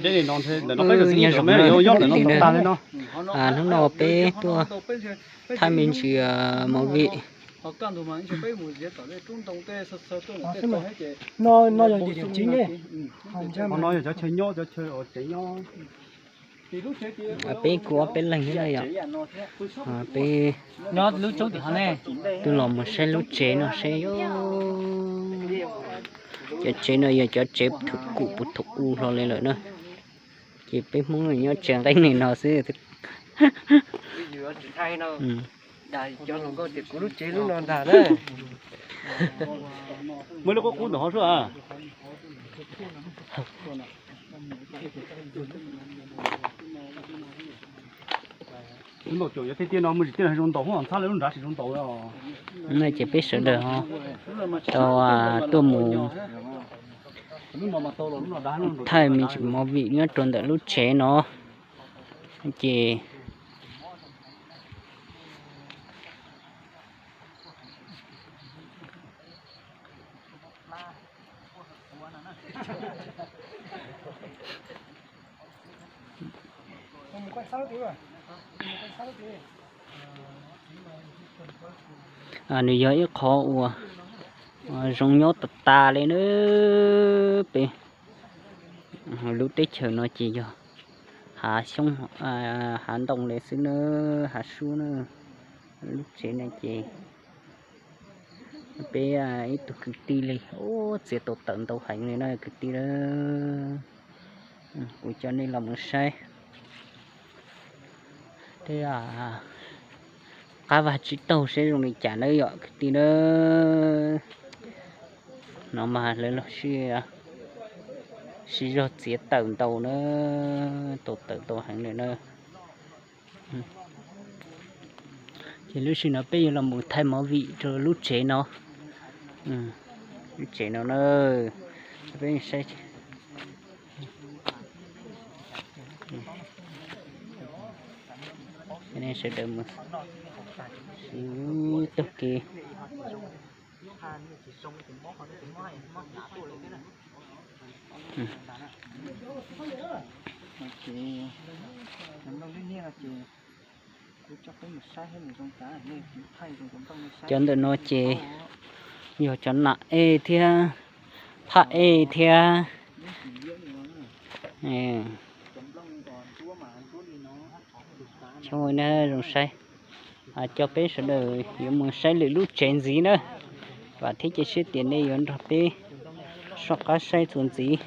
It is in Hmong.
Nyob zoo na, hnub no peb tuaj thaij me ntsis movie. No yog chaw nyob, cov chaw uas tsev nyob. Peb kuj ob peb leeg thiab na yom. Peb twb los mus saib lub tsev no seb. Cov tsev no yog cov tsev thaum kuv puv thaum u hlo li lawm na. Ces peb Hmoob nyob tsev nqeeb li no xwb. Muaj lub qub qub ntawm hov sua. Ces peb sawv daws tau tuaj mus thaij me ntsis movie nyob rau ntawm lub tsev no. Ces nws yog ib qho uas zoo nyob tas tas li na. Peb lub teb chaws no ces yog hav xyoob hav ntoo li xwb na, hav sub na. Lub tsev no ces peb ib tug kwv tij li, txiav tau tawm ntau heev li na kwv tij na. Kuv coj nej los mus saib. Tej qab vaj tsib taug seb zoo li cas na yom kwv tij na. No mas lawv los sib, sib zog txiav tawm ntau na, tau tawm ntau heev li na. Ces lub sij no peb yuav los mus thaij movie rau lub tsev no. Lub tsev no na, peb saib. Nej sawv daws mus sib tug kev. Cov ntawm no ces yog cov nam ej thiab phaj ej thiab. Zoo saib, coj peb sawv daws yuav mus saib lwm lub tsev ntxiv na. Vam thiab cia siab tias nej yuav nrog peb soj qab saib txuas ntxiv.